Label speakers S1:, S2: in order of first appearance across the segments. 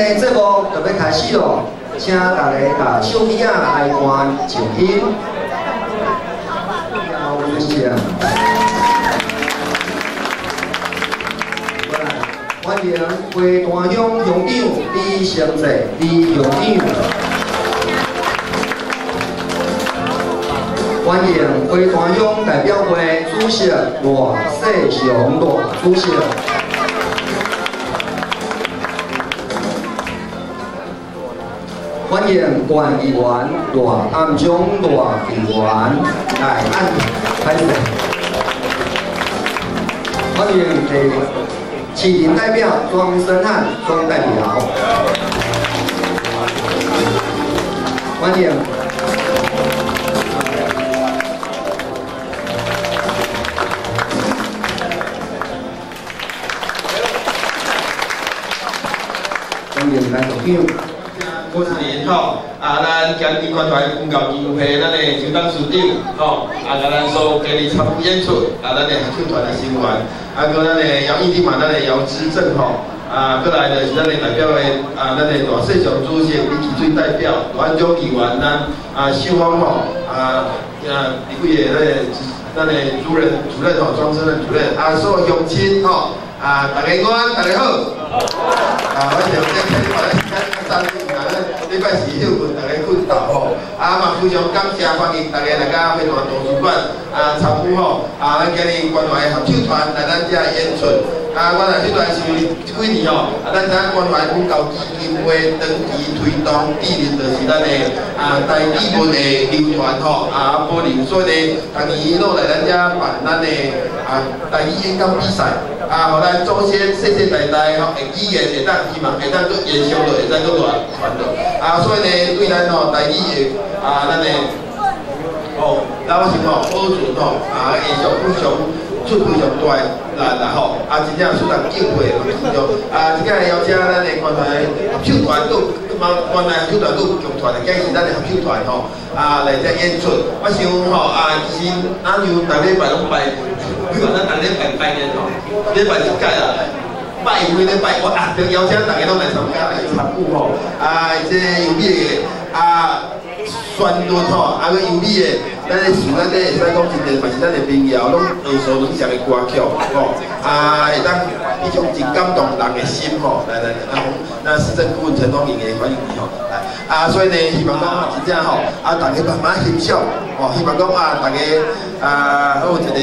S1: 的節目就欲開始囉，請大家共手機仔來關靜音。謝謝。歡迎花壇鄉鄉長李成濟李鄉長。歡迎花壇鄉代表會主席賴世雄賴主席。歡迎縣議員賴暗章賴議員來按開始。歡迎第市民代表莊生漢莊代表。歡迎。歡迎來局長。
S2: 我是林吼，啊，咱今日關懷文教基金會，咱的周董事長吼，啊，共咱所有今日參與演出，啊，咱的合唱團的成員，啊，閣咱的姚議長嘛，咱的姚資政吼，啊，閣來就是咱的代表的，啊，咱的賴世雄主席、李啟水代表、賴安忠議員，咱啊秀芳吼，啊，啊，李貴的咱的主任吼，莊生的主任，啊，所有鄉親吼，啊，大家安，大家好，啊，我想這禮拜時間較早。禮拜四休睏，大家睏到吼，啊嘛非常感謝歡迎大家來到花壇圖書館啊參與吼，啊咱今日關懷合唱團來咱遮演出，啊我若這段是這幾年吼，啊咱知影關懷文教基金會長期推動致力就是咱的啊台語文的流傳吼，啊保留，所以呢，逐年攏來咱遮辦咱的啊台語演講比賽。啊，予咱祖先世世代代吼，的語言會當希望會當閣延續落，會當閣來傳落。啊，所以呢，對咱吼台語的啊，咱的吼老實吼保存吼啊，延續非常出非常大的力啦吼。啊，真正使人敬佩，真正啊，這個邀請咱的關懷合唱團，閣嘛關懷合唱團閣有劇團的，今日是咱的合唱團吼啊來遮演出。我想吼啊，其實咱像逐禮拜攏拜。比如咱逐禮拜拜年吼，禮拜一屆啦，拜每禮拜我啊，就邀請大家攏來參加來參與吼。啊，這優美的啊旋律吼，啊閣優美的，咱的想咱這會使講真濟嘛是咱的民謠，攏耳熟能詳的歌曲吼。啊，會當彼種真感動人的心吼。來來來，那市政顧問陳東穎的歡迎你吼。來啊，所以呢，希望講真正吼，啊，大家慢慢欣賞吼，希望講啊，大家啊，好一個。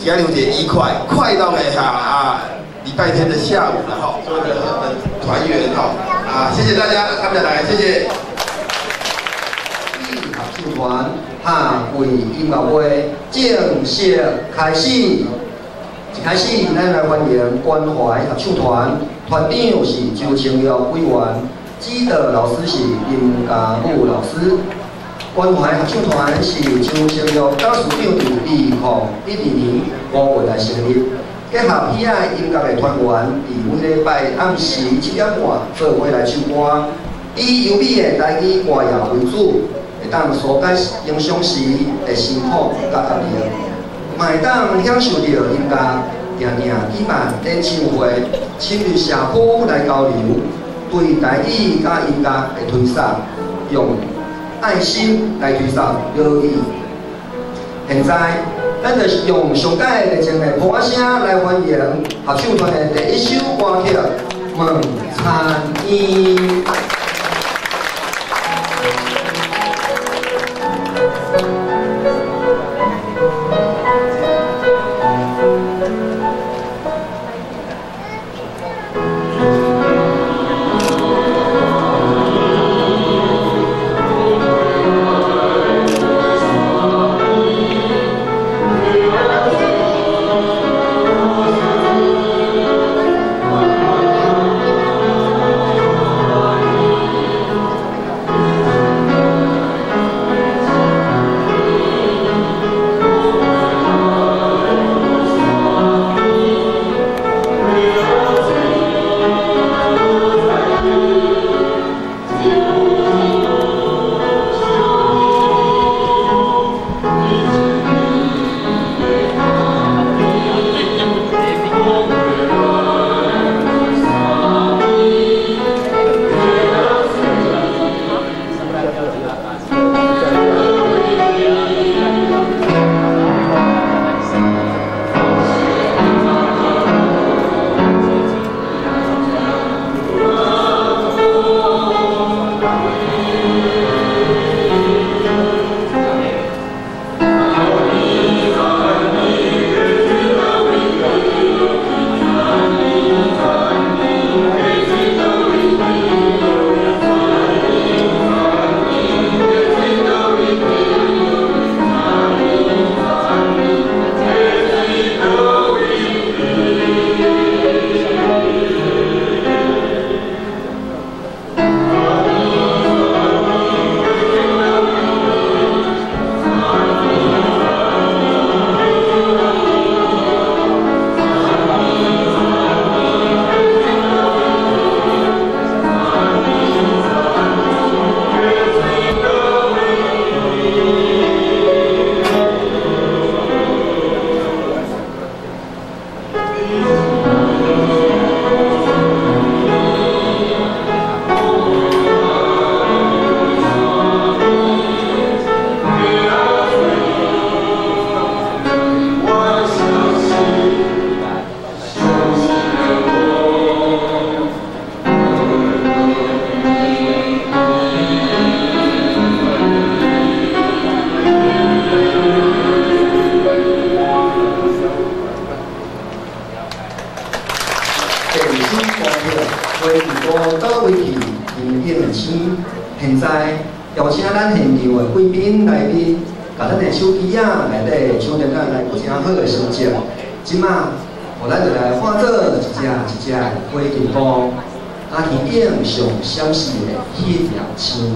S2: 今日有一個愉快、快樂的哈啊，禮拜天的下午了哈，做一個團圓哈啊，謝謝大家，感謝大家，謝謝。
S1: 合唱團夏季音樂會正式開始。一開始，咱來歡迎關懷合唱團，團長是周清玉委員，指導老師是林家武老師。關懷合唱團是周清玉董事長佇2012年5月來成立，結合喜愛音樂的團員，佇每禮拜暗時7點半做伙來唱歌，以優美的台語歌謠為主，會當紓解平常時的辛苦佮壓力，嘛會當享受著音樂，定定舉辦演唱會，深入社區來交流，對台語佮音樂的推廣，用愛心來推廣療愈。現在，咱就用上蓋熱情的鼓仔聲來歡迎合唱團的第一首歌曲《問田煙》。
S3: Thank
S1: 做维持天頂的星。現在邀請咱現場的貴賓來賓，共咱的手機仔內底手電仔來有誠好的成績。這馬，予咱就來化做一隻一隻的火金光，佮天頂上閃爍的彼條星。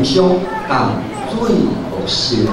S1: 欣賞淡水模式。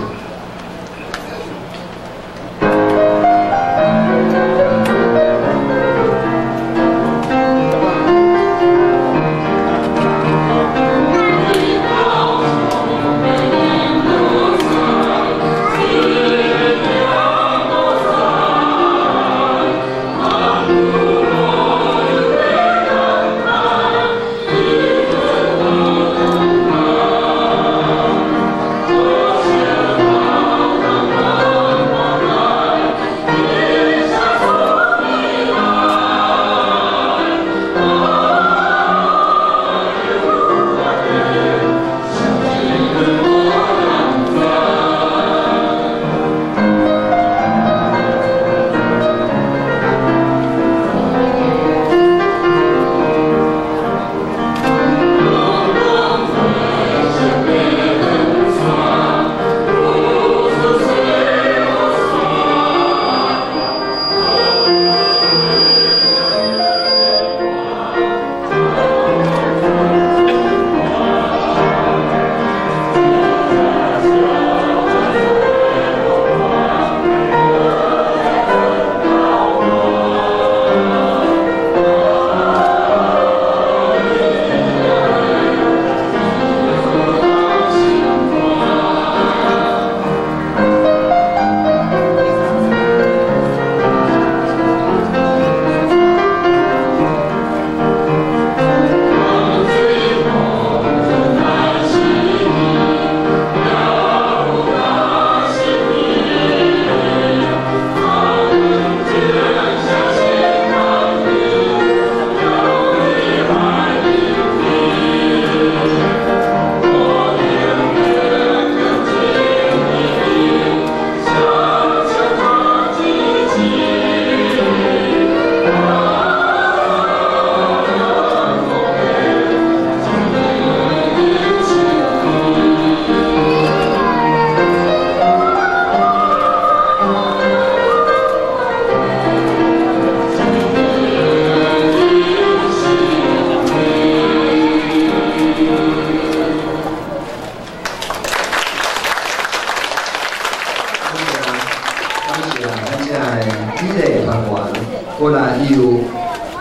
S1: 過來由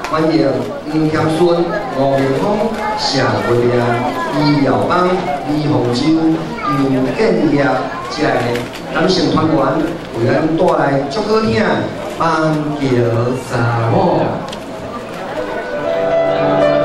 S1: 歡迎吳謙順、吳明峰、謝文亮、余耀邦、李鳳洲、楊建業這个男性團員為咱帶來足好聽的《板橋查某》。
S3: Thank you.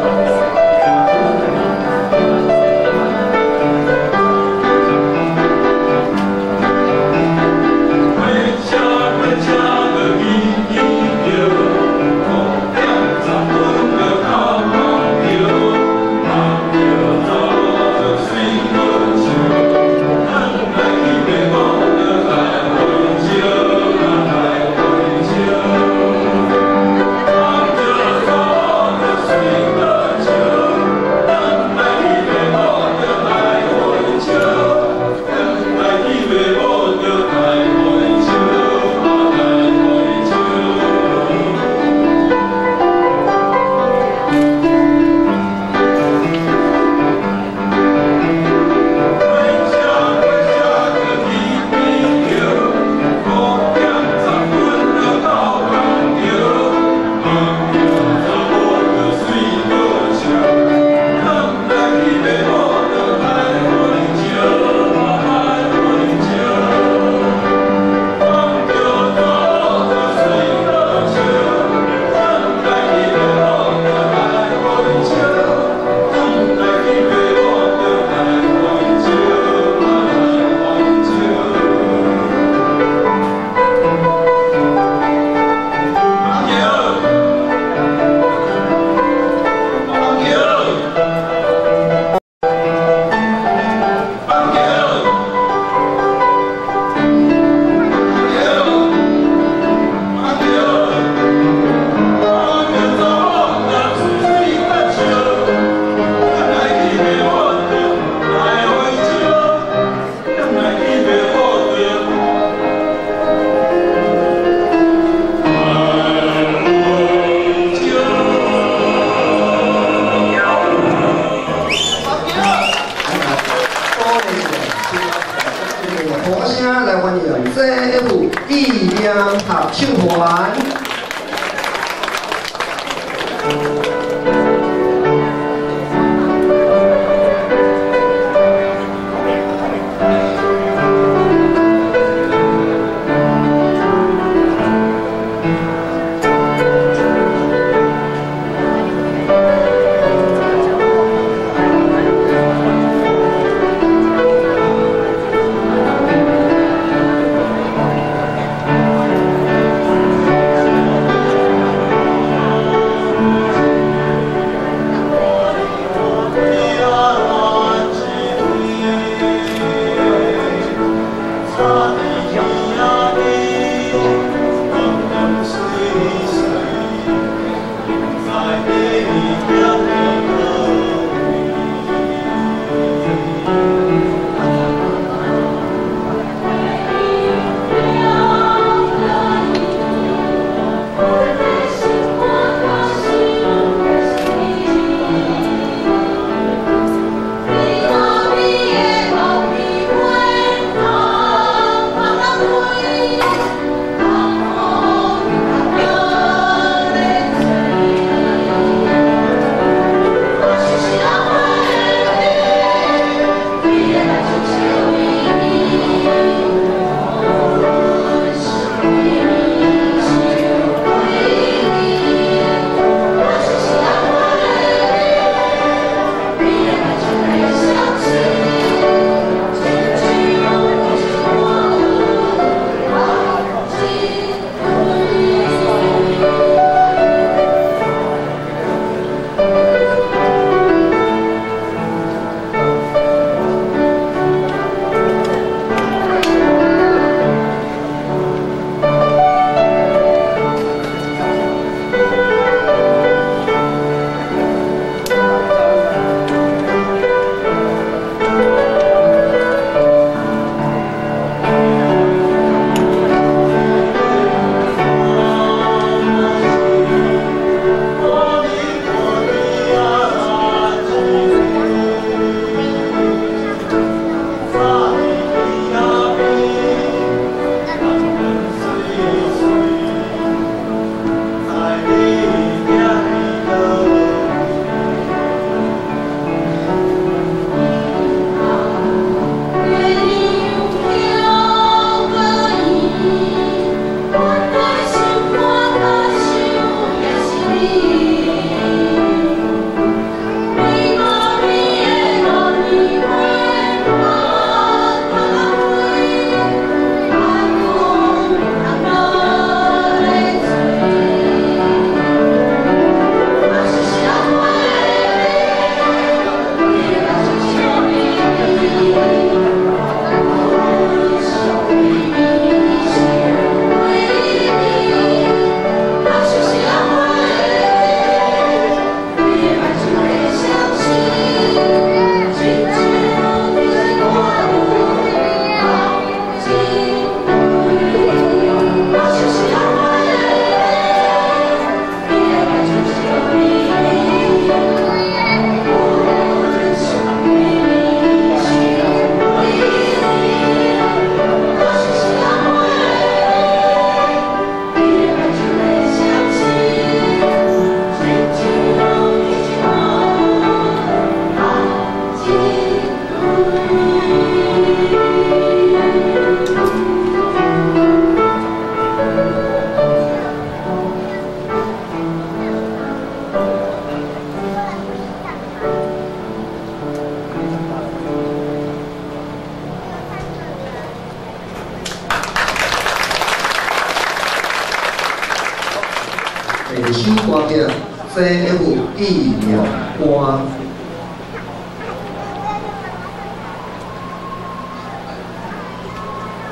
S1: 第首歌曲《C F 纪念歌》。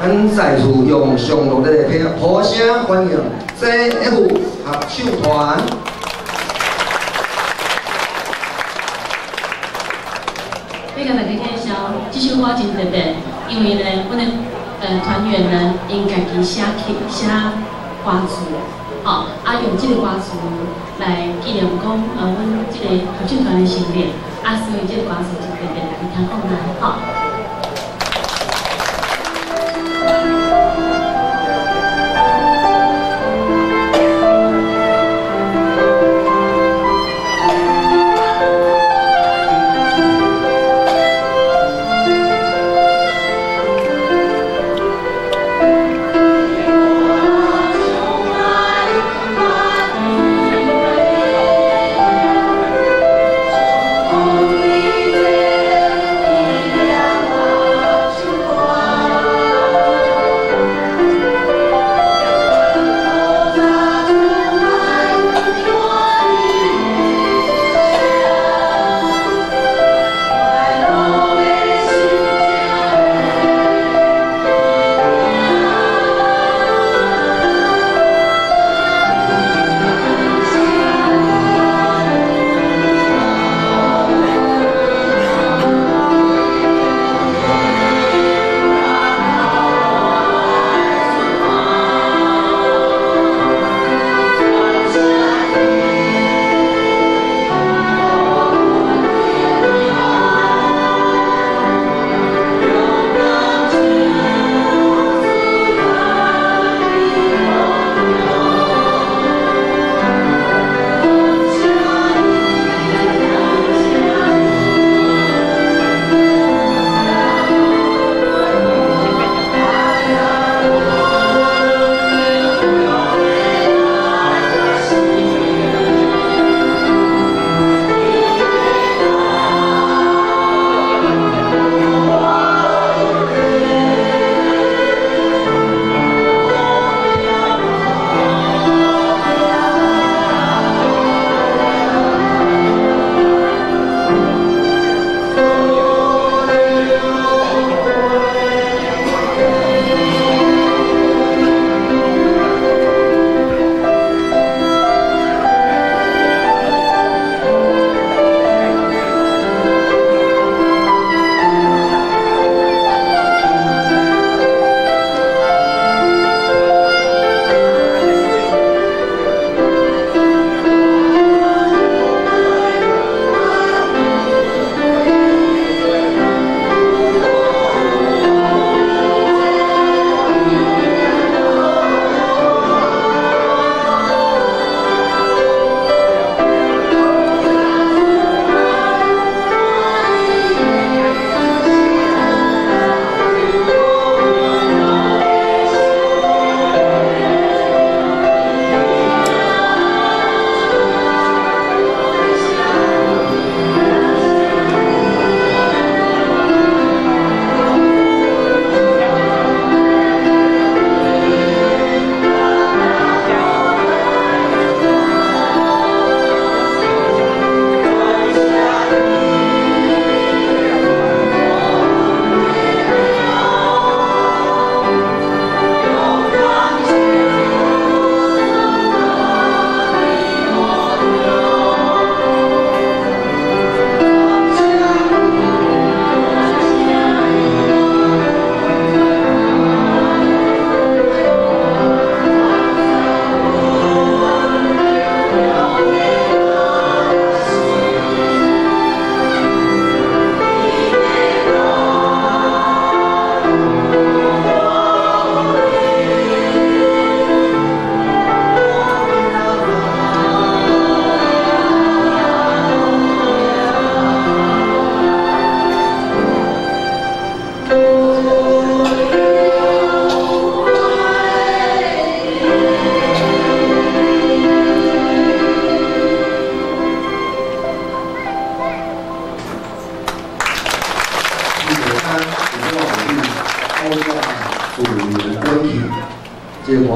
S1: 咱再次用上热烈的鼓声欢迎 C F 合唱团。
S3: 要共大家介绍，这首歌真特别，因为呢，阮的团员呢，𪜶家己写曲写歌词，吼，啊用这个歌词来纪念讲，阮这个合唱团的成立，啊，所以这个歌词真特别，大家听讲来，吼。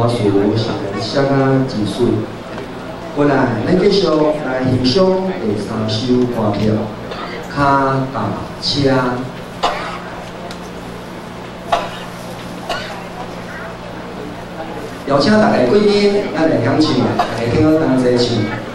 S1: 歌词实在写甲真媠。过来，咱继续来欣赏第三首歌曲《跤踏车》。邀请大家贵宾，咱来享唱，大家听好同齐唱。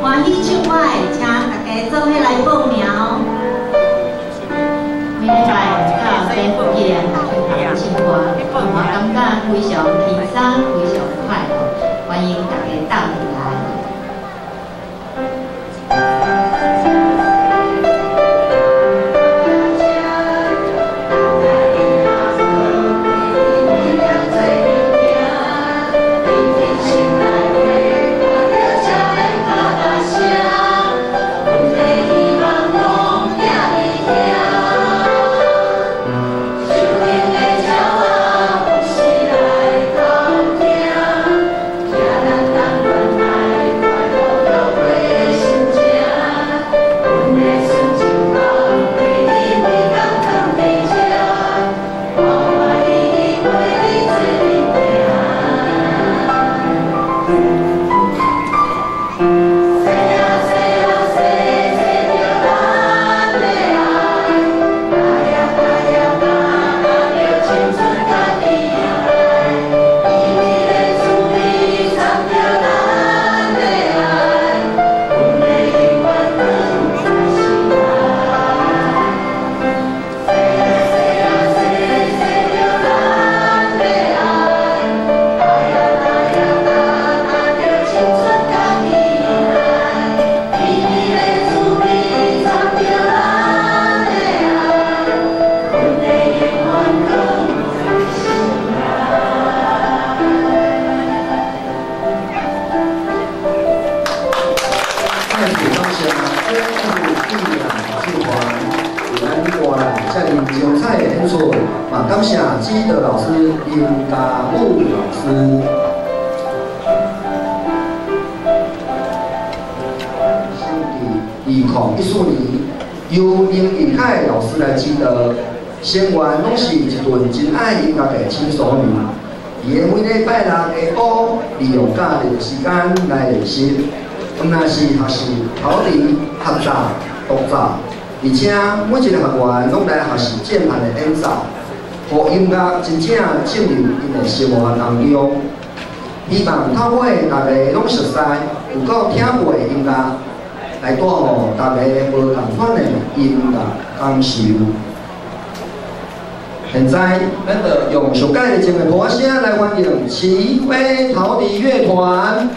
S4: 欢喜唱我的，请大家做伙来报名。
S1: 遮爾精彩的演出，嘛感謝指導老師林家武老師。2014年，由林義凱老師來指導，成員攏是一群真愛音樂的青少年。伊會每禮拜六下晡，利用假日時間來練習，毋但是學習口笛、合奏、獨奏，而且每一個學員攏來學習鍵盤的演奏，予音樂真正進入𪜶的生活當中。希望透過大家攏熟悉、有夠聽過的音樂，來帶予大家無仝款的音樂感受。現在，咱就用上蓋熱情的鼓聲來歡迎齊飛陶笛樂團。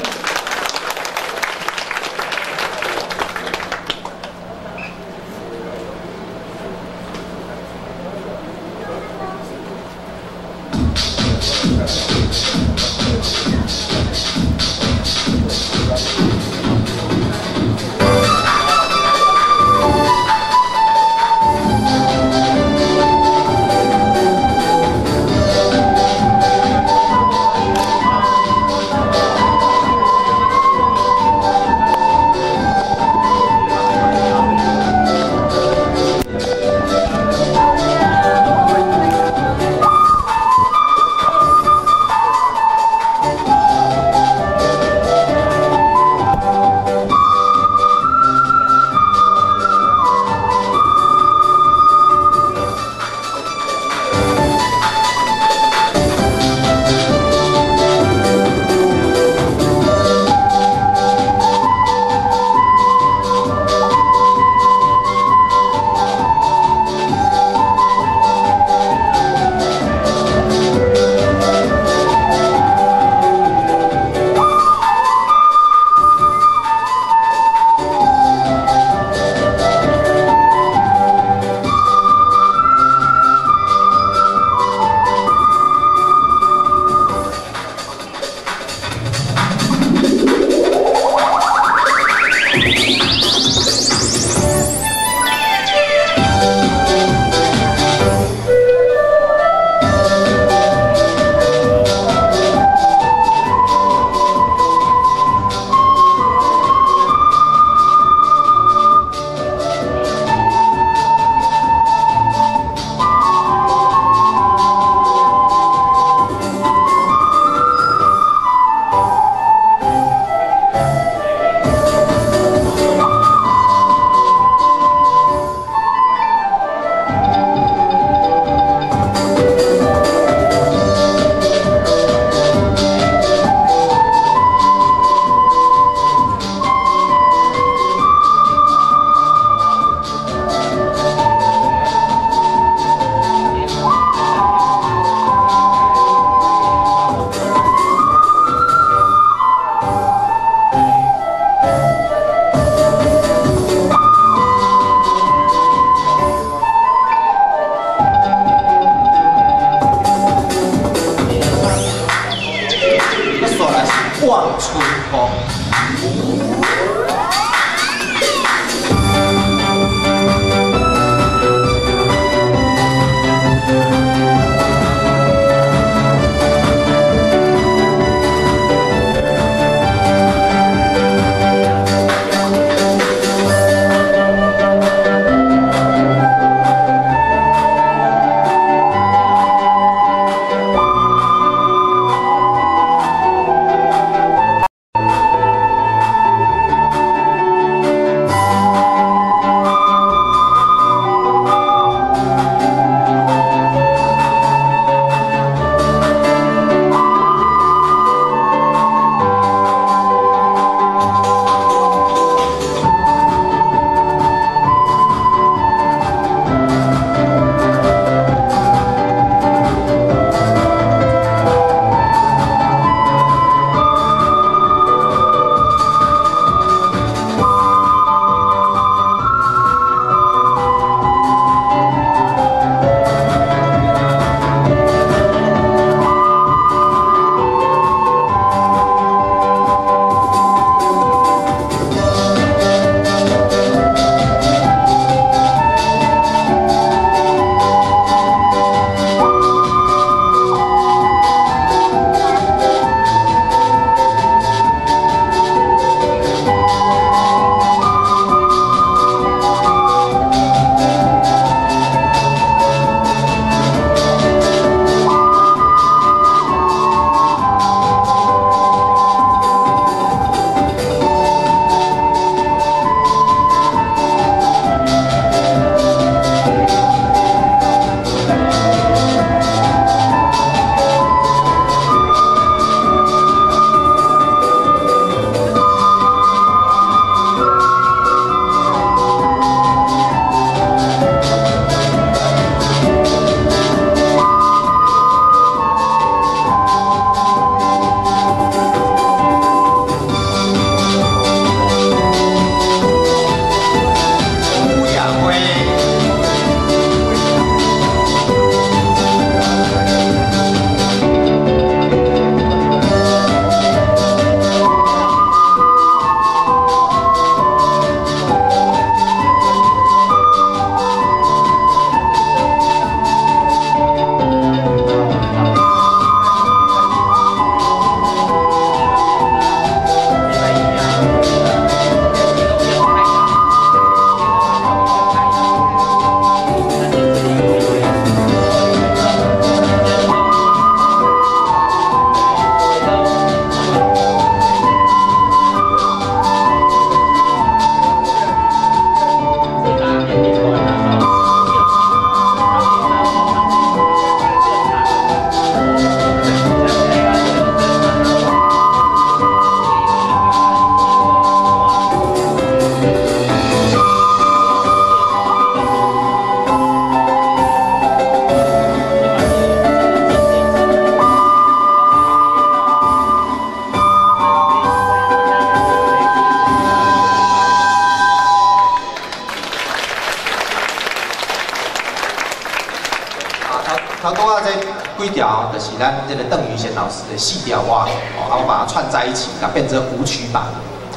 S4: 頭拄仔這幾條就是咱這个鄧雲賢老師的四條歌，哦，啊，我把它串在一起，它變成舞曲版，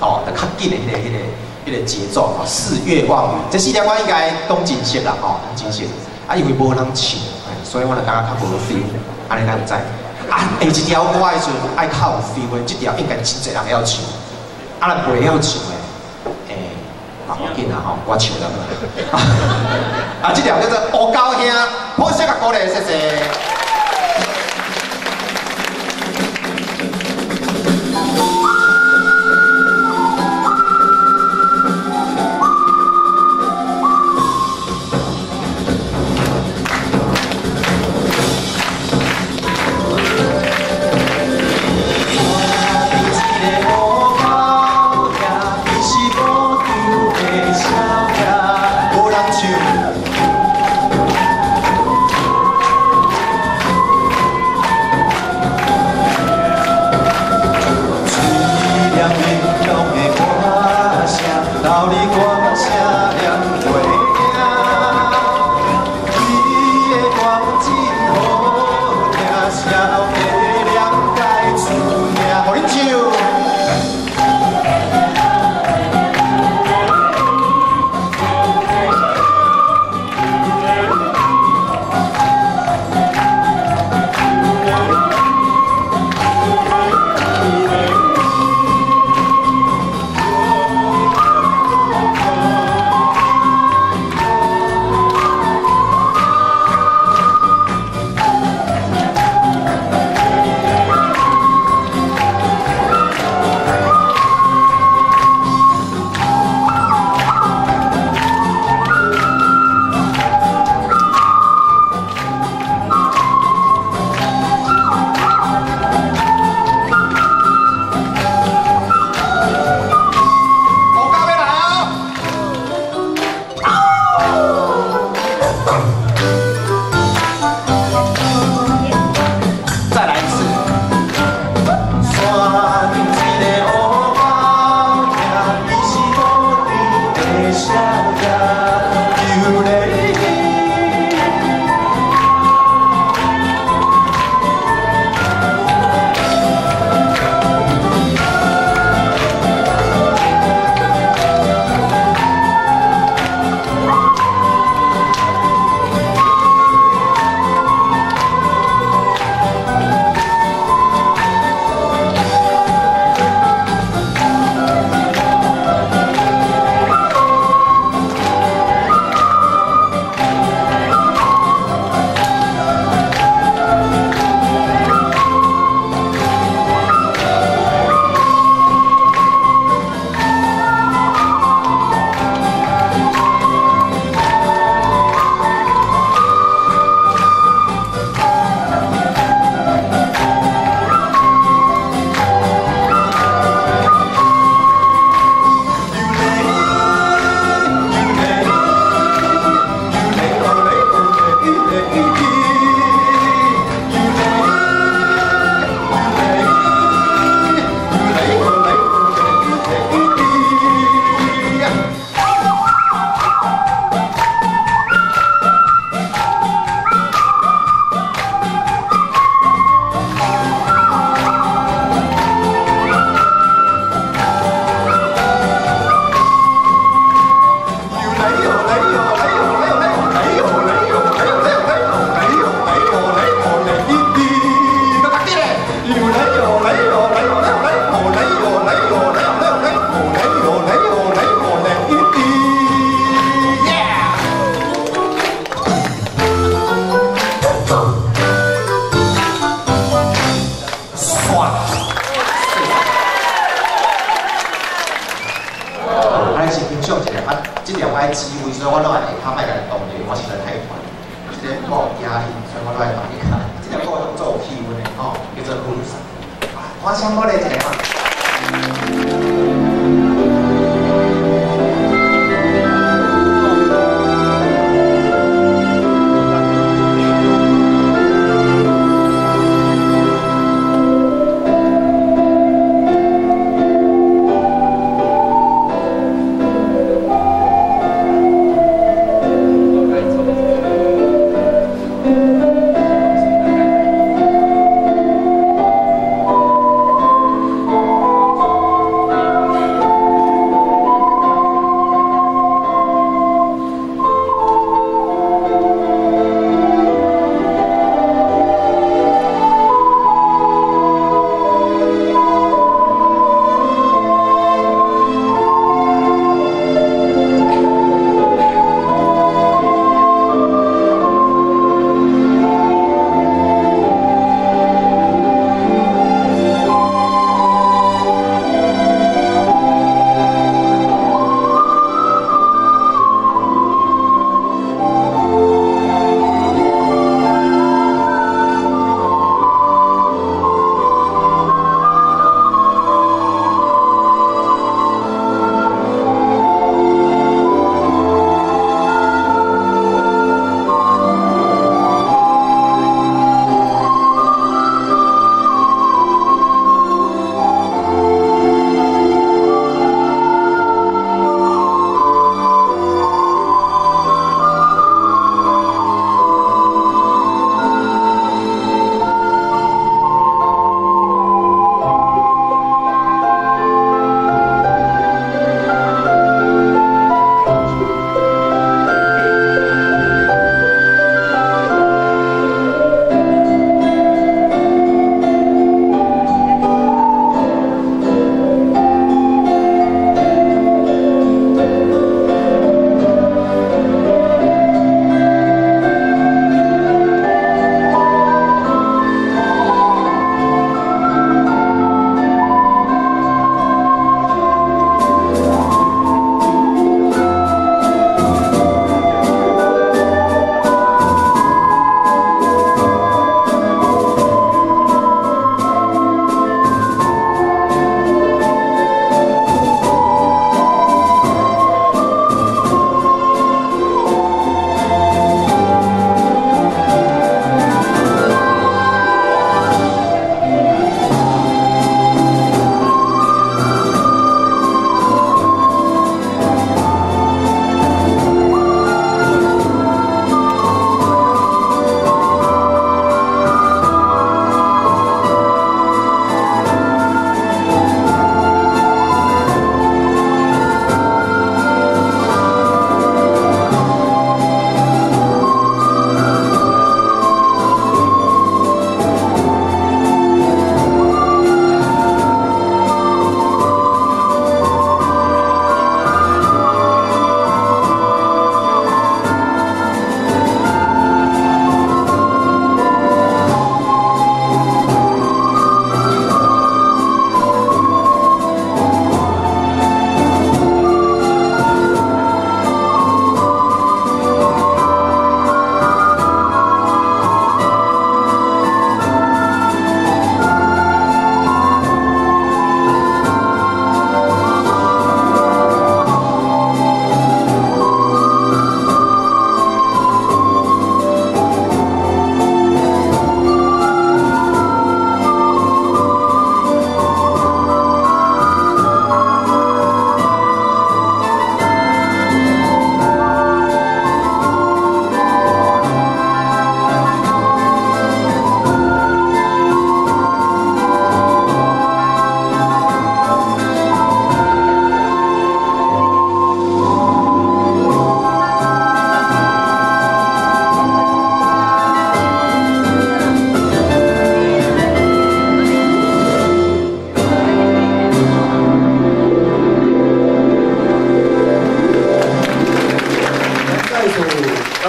S4: 哦，就較緊的彼個節奏，哦，四月望雨，這四條歌應該攏真熟啦，吼，攏真熟。啊，因為無人唱，所以我就感覺較無 feel，按呢咱有知。啊，下一條歌的時陣愛較有 feel 的，這條應該真濟人會曉唱，啊，若袂曉唱的，嘛無要緊啦吼，我唱就好。啊，這條叫做《烏狗兄》，拍手共鼓勵，謝謝。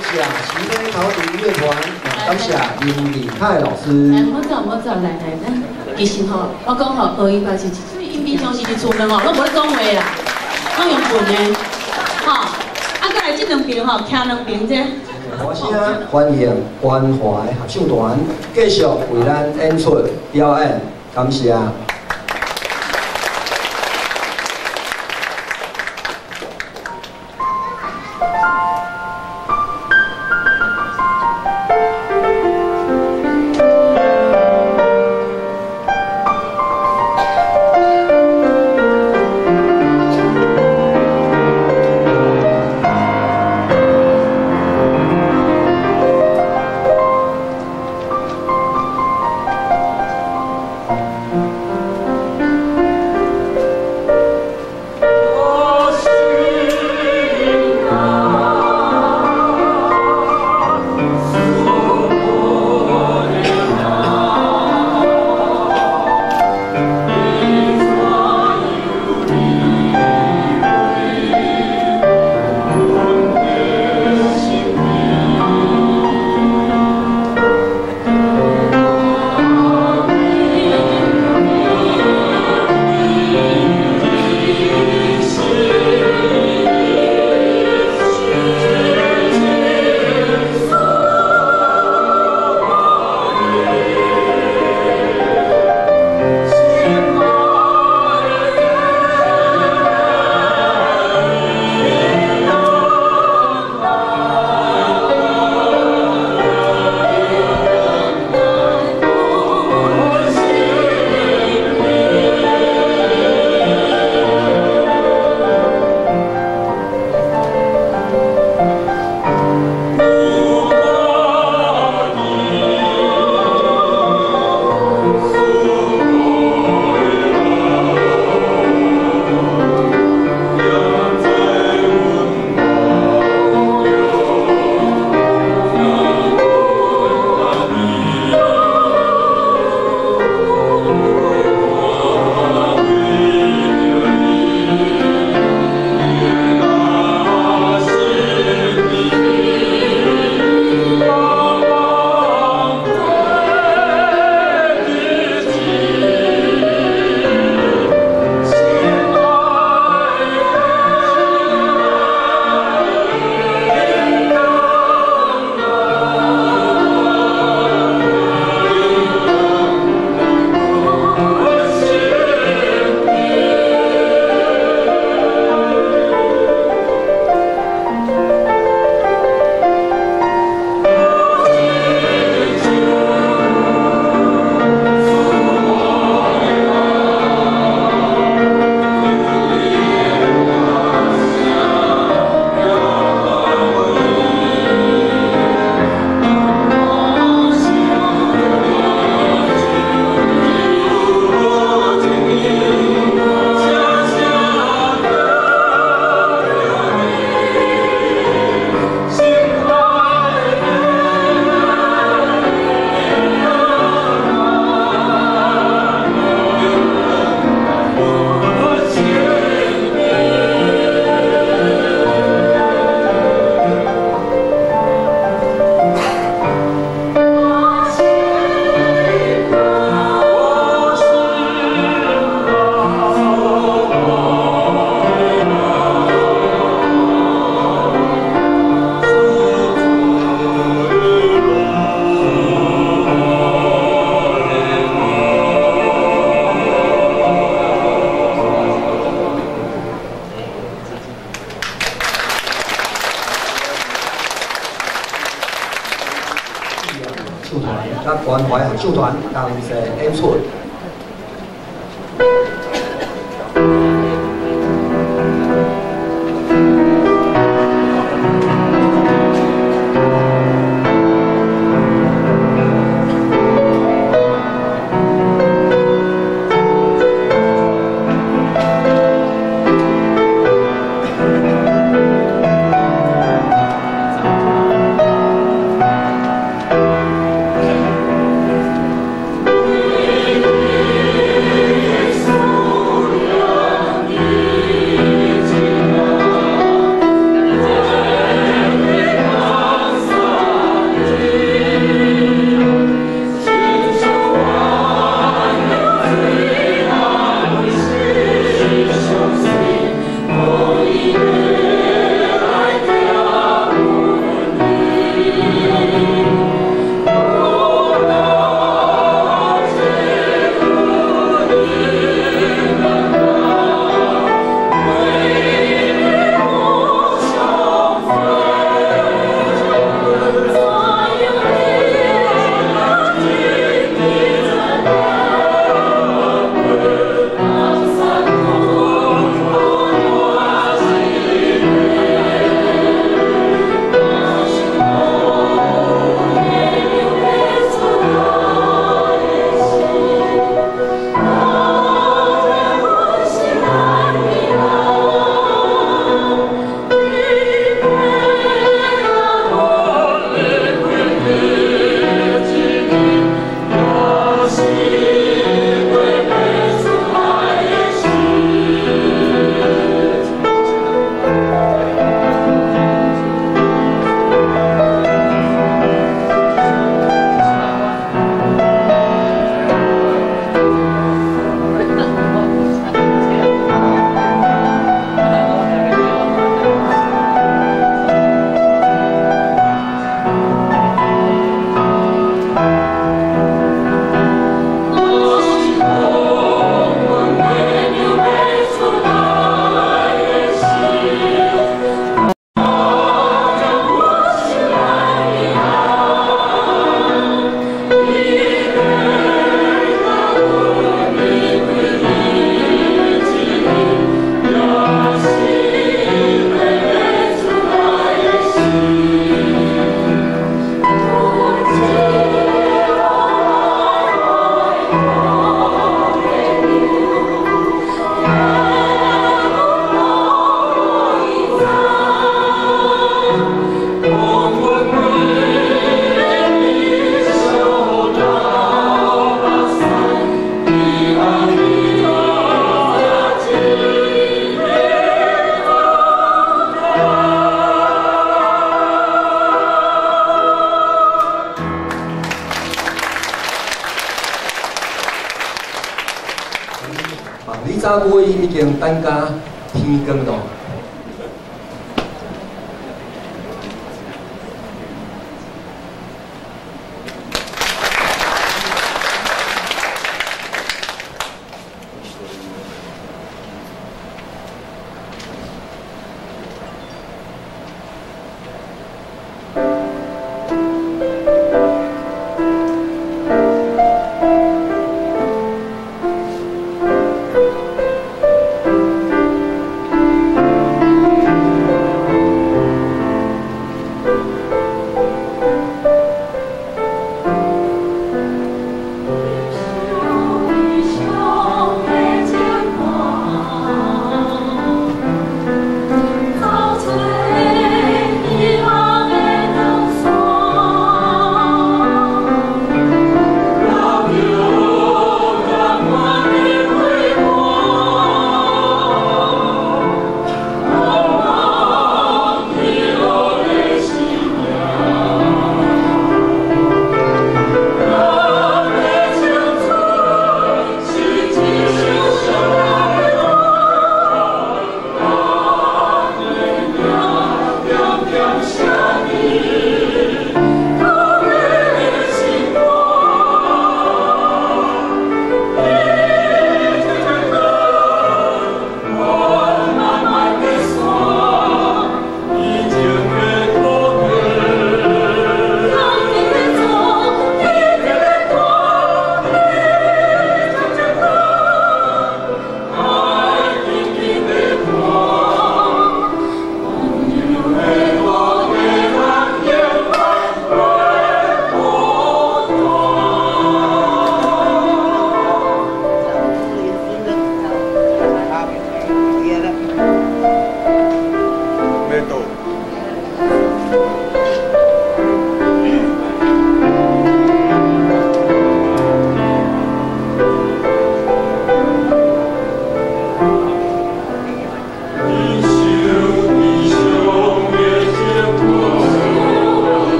S1: 謝齊飛陶笛樂團，感謝林李泰老師。
S3: 來，莫走莫走，來來來，其實吼，我講吼，學伊嘛是，所以𪜶平常時佇厝內吼，攏無咧講話啦，攏用笨的，吼。啊，閣來這兩邊吼，徛兩邊這。
S1: 歡聲歡迎關懷合唱團繼續為咱演出表演，感謝。關懷合唱團同齊演出。
S5: Thank
S1: 三位已經等甲天光咯。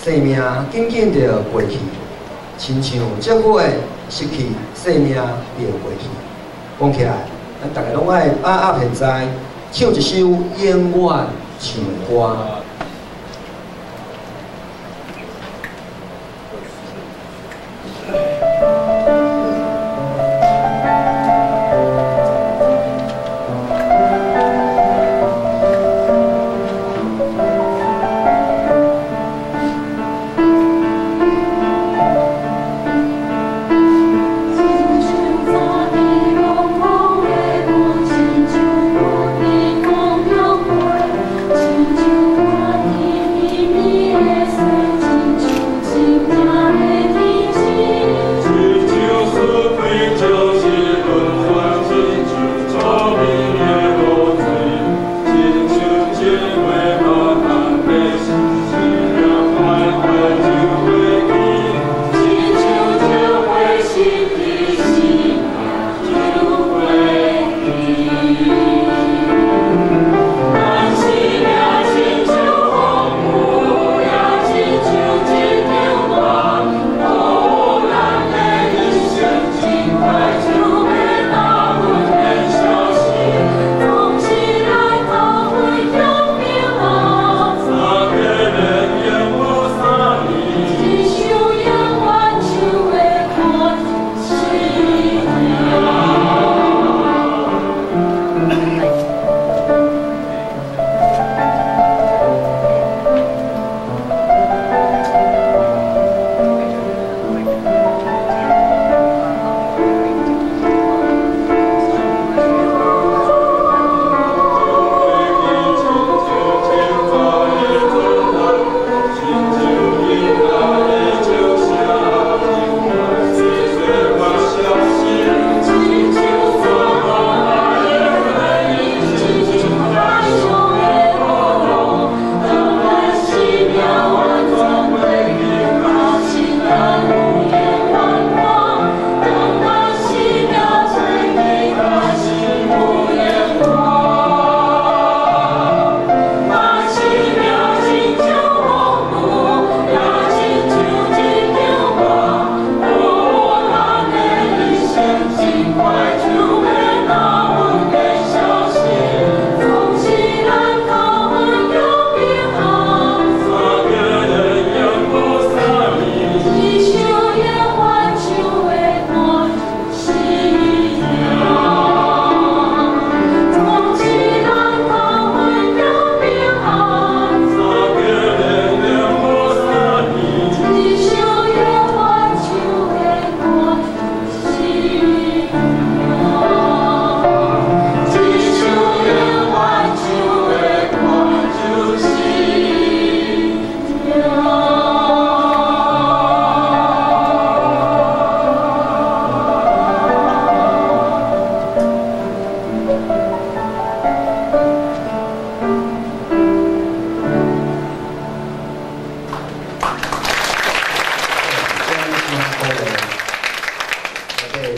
S1: 生命緊緊著過去，親像這久的失去生命就過去。講起來，咱逐家攏愛把握現在，唱一首永遠唱的歌。
S5: 親像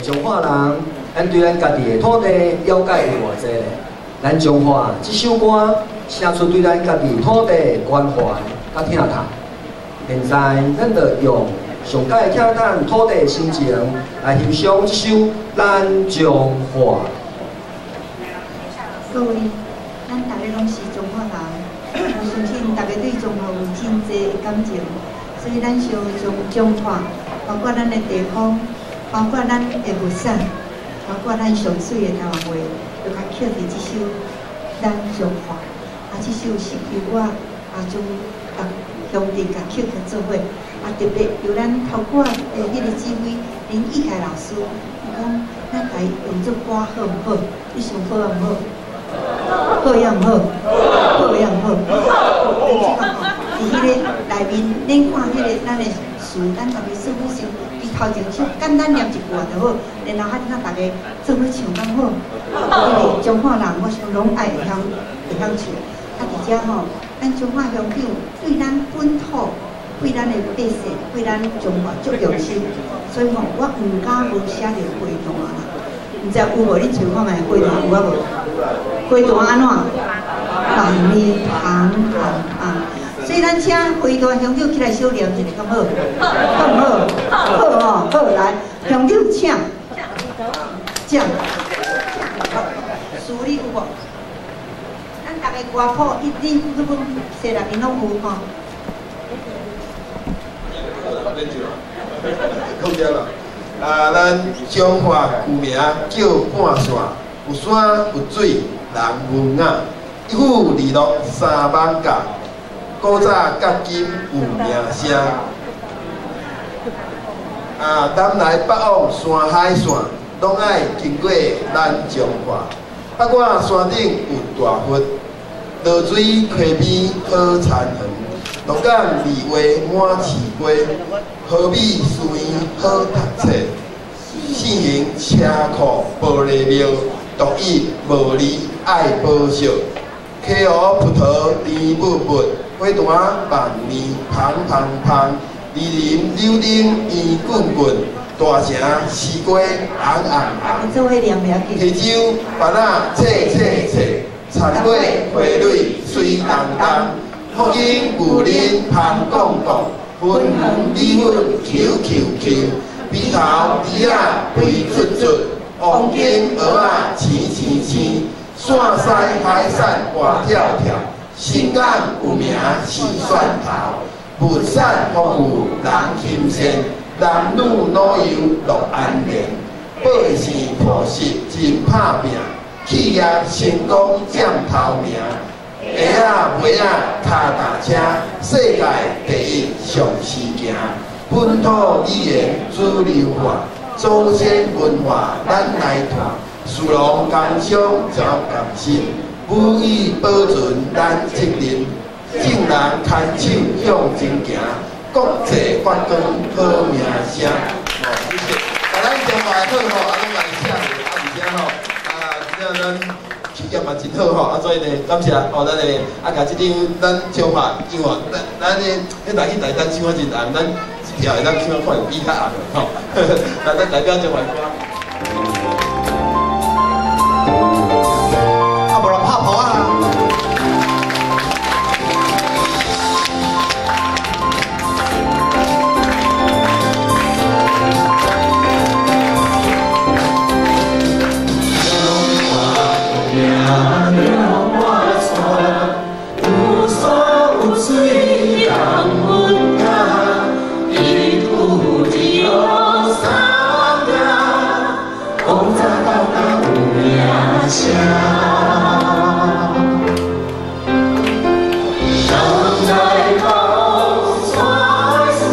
S1: 彰化人，咱對咱家己的土地了解有偌濟咧？咱彰化這首歌，寫出對咱家己土地的關懷佮疼痛。現在，咱就用上蓋疼咱土地的心情來欣賞這首《咱彰化》。
S5: 各位，咱大家攏是彰化人，我相信大家對彰化有真濟的感情，所以咱想將彰化，包括咱的地方。包括咱的物產，包括咱上水的台灣話，就較刻佇這首《咱彰化》。啊，這首是由我啊將逐兄弟共刻起做伙，啊特別由咱頭拄仔的彼個指揮林義凱老師，伊講咱共伊用做歌好毋好？你想好抑毋好？好抑毋好？好抑毋好？你這個吼，佇彼个內面，恁看彼个咱的詞，咱逐个做伙想。頭前唱簡單念一句就好，然後啊，咱逐家做伙唱敢好？因為彰化人，我想攏愛會曉唱。啊，佇遮吼，咱彰化鄉長對咱本土、對咱的百姓、對咱彰化足用心，所以吼，我毋敢無寫著花壇啦。毋知有無？恁揣看覓花壇有啊無？花壇按怎？萬年芳芳啊！所以咱請花壇鄉長起來小念一下，敢好？好毋好？好吼，好來，鄉長請，請。書你有無？咱逐个歌譜，伊恁彼本冊內面攏有吼。
S2: 講對啦。啊，咱彰化舊名叫半山，有山有水，人文雅，一府二鹿三艋舺。古早佮今有名聲，啊，南來北往山海線，攏愛經過咱彰化。北外山頂有大佛，濁水溪邊好田園，鹿港二月滿市街，和美书院好讀冊，四行車庫玻璃廟，獨一無二愛保惜，溪湖葡萄甜蜜蜜。花壇萬年芳芳芳，二林柳丁圆滚滚，大城西瓜红红红。溪州芭乐脆脆脆，田尾花蕊水东东，福建牛奶芳公公，粉圆米粉 Q Q Q，鼻头猪仔肥嘟嘟，王金蚵仔青青青，山西海产活跳跳。新港有名是蒜头，物产丰富人亲善，男女老幼乐安然。百姓朴实真拍拼，企业成功占头名。鞋仔袜仔跤踏车，世界第一上时行。本土语言主流化，祖先文化咱來傳，士農工商招共心。母語保存咱責任，眾人牽手向前行，國際發光好名聲。哦，謝謝。啊，咱彰化好吼，啊，攏來寫，啊，而且吼，啊，這咱企業嘛真好吼，啊，所以呢，感謝哦，咱的啊，共這張咱彰化，因為咱的彼來去台東唱啊真紅，咱一條會當唱看有比較紅吼，來，咱代表彰化歌。
S6: 聲。人來到山山，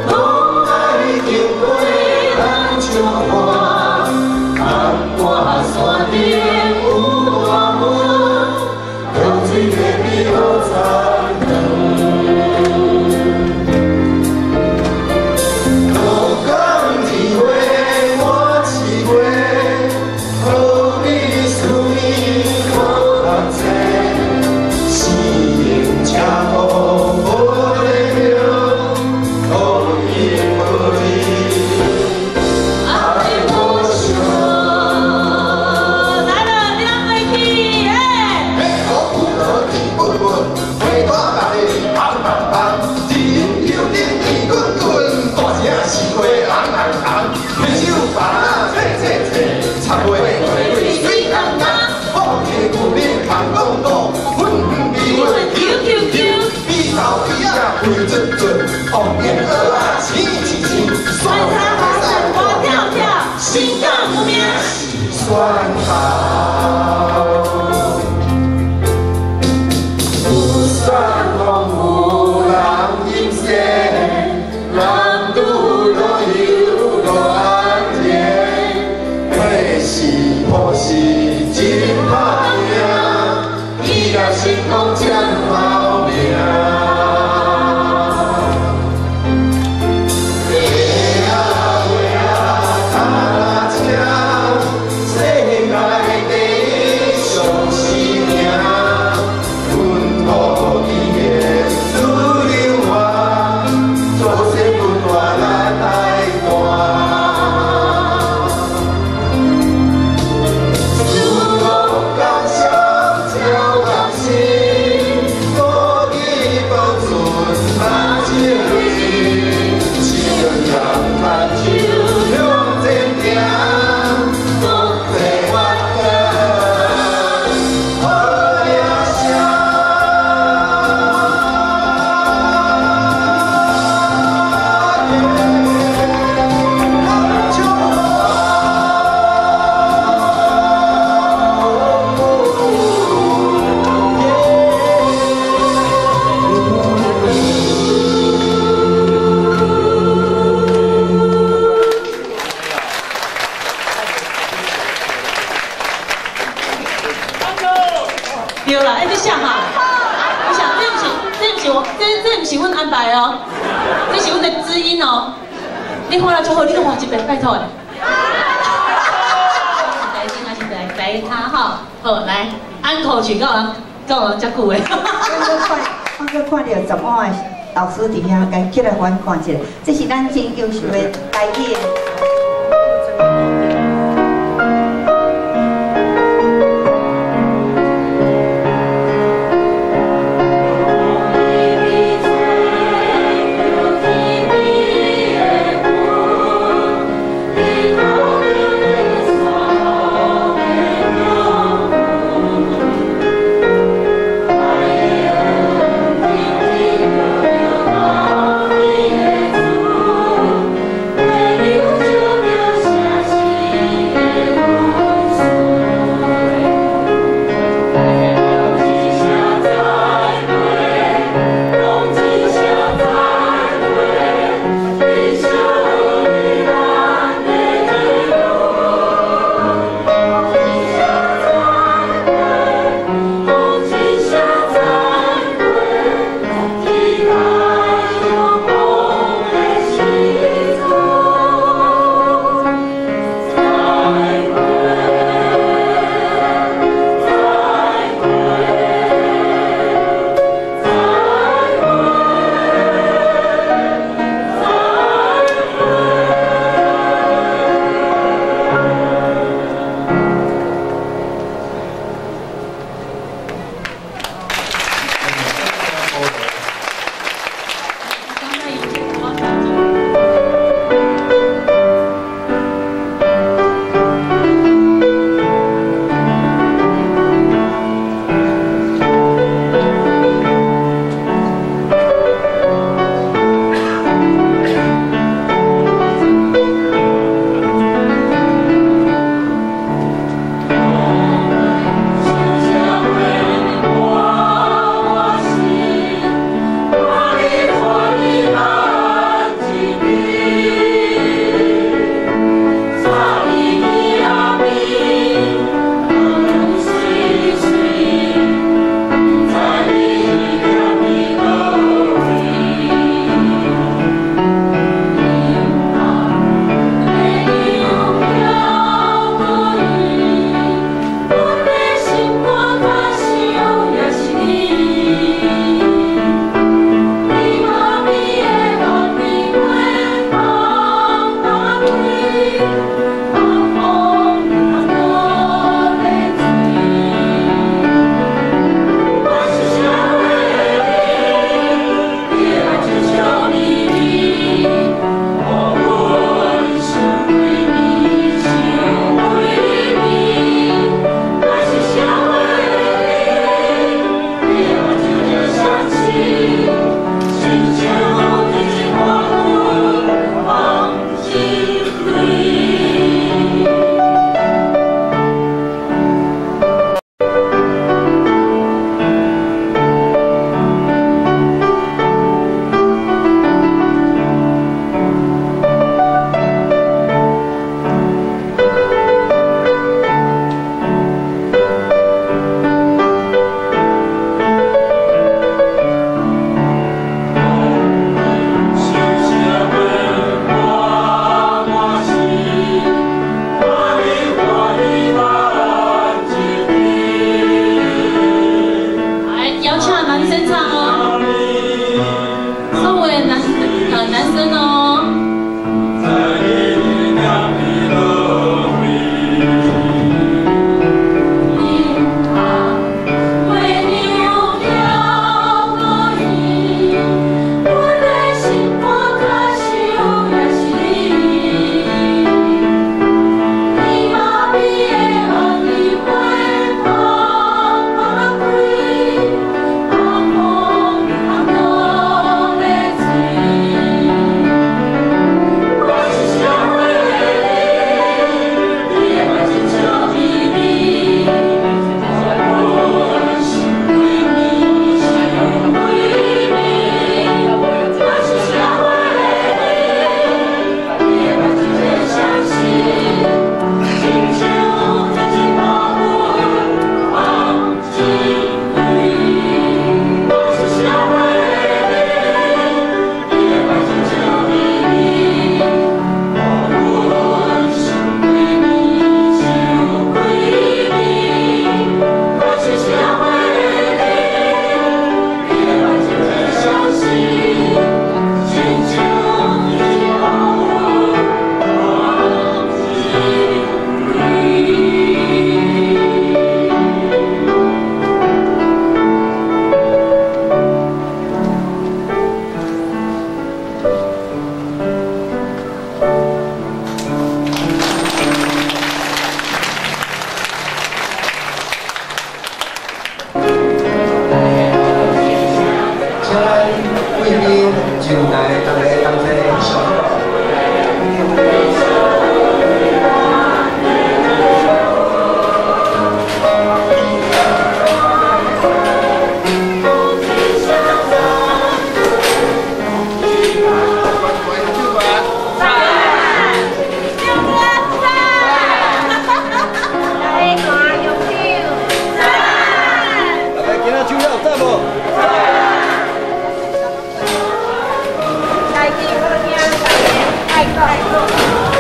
S6: 攏愛經過咱彰化，看我山頂有大霧，流水的美好燦爛。鹿港二月满七月，好美思念好人济。四行车路无礼貌，路伊无你，爱无想。
S3: 來了，你啷袂去？哎！
S6: 好有落甜滚滚，花大大的红红红，甜溜溜甜滚滚，大声是花红红红，牵手把仔坐坐坐，插花花蕊水红红，放下旧面红公公，粉粉美粉 Q
S3: Q Q，
S6: 比头比仔肥润润，红烟蚵仔青青青，
S3: 山茶花生我跳跳，新港有名。
S6: 是蒜头。有山风有人饮水，男女老幼乐安然，火是破是真打拼，伊若成功才好命。月啊月啊，脚踏车，世界第一上是名。阮土地的主流啊，祖先不断来台湾。祖国感谢照人心，土地保存万情义，亲人牵手向前行，国际发展好名声。
S3: 對啦，欸，你寫哈？你寫，這毋是，這毋是我，這毋是阮安排的哦，這是阮的知音哦。你看了足好，你閣換一遍，拜託的。來先，還是來來他哈？好，來安可曲，敢有人敢有人遮久的？
S5: 我閣看著10碗的老師佇遐，共起來翻看一下，這是咱真優秀的台語的。
S3: Thank you.
S7: 走。